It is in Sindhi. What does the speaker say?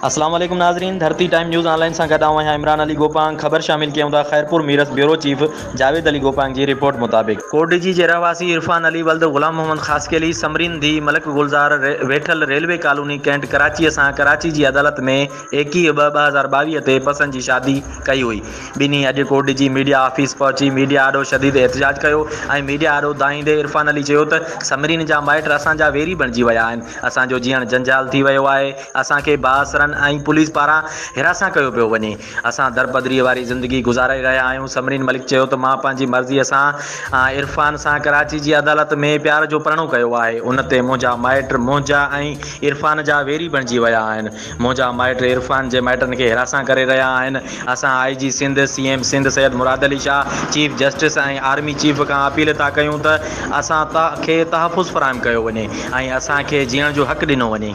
اسلام عليڪم ناظرين ڌرتي ٽائيم نيوز آن لائين سان گڏ آئون آهيان عمران علي گوپانگ خبر شامل ڪيون ٿا خيرپور ميرس بيورو چيف جاويد علي گوپانگ جي رپورٽ مطابق. ڪوٽڏيجي جي رهواسي عرفان علي ولد غلام محمد خاصخيلي سمرين ڌي ملڪ گلزار ويٺل ريلوي ڪالوني ڪينٽ ڪراچيء سان ڪراچي جي عدالت ۾ 21 ٻه 2022 تي پسند جي شادي ڪئي هئي ٻنهي اڄ ڪوٽڏيجي ميڊيا آفيس پهچي ميڊيا آڏو شديد احتجاج ڪيو ۽ ميڊيا آڏو دانهيندي عرفان علي چيو ته سمرين جا مائٽ اسان جا ويري بڻجي ويا آهن اسان جو جيئڻ جنجال ٿي ويو آهي، اسان کي بااثرن ۽ پوليس پاران هراسان ڪيو پيو وڃي، اسان درپدريء واري زندگي گذاري رهيا آهيون، ثمرين ملڪ چيو ته مان پنهنجي مرضيء سان عرفان سان ڪراچي جي عدالت ۾ پيار جو پرڻو ڪيو آهي، ان تي منهنجا مائٽ منهنجا ۽ عرفان جا ويري بڻجي ويا آهن، منهنجا مائٽ عرفان جي مائٽن کي هراسان ڪري رهيا آهن، اسان I G Sindh, C M Sindh Syed Murad Ali Shah, chief justice ۽ army chief کان اپيل ٿا ڪيون ته اسان کي تحفظ فراهم ڪيو وڃي ۽ اسان کي جيئڻ جو حق ڏنو وڃي.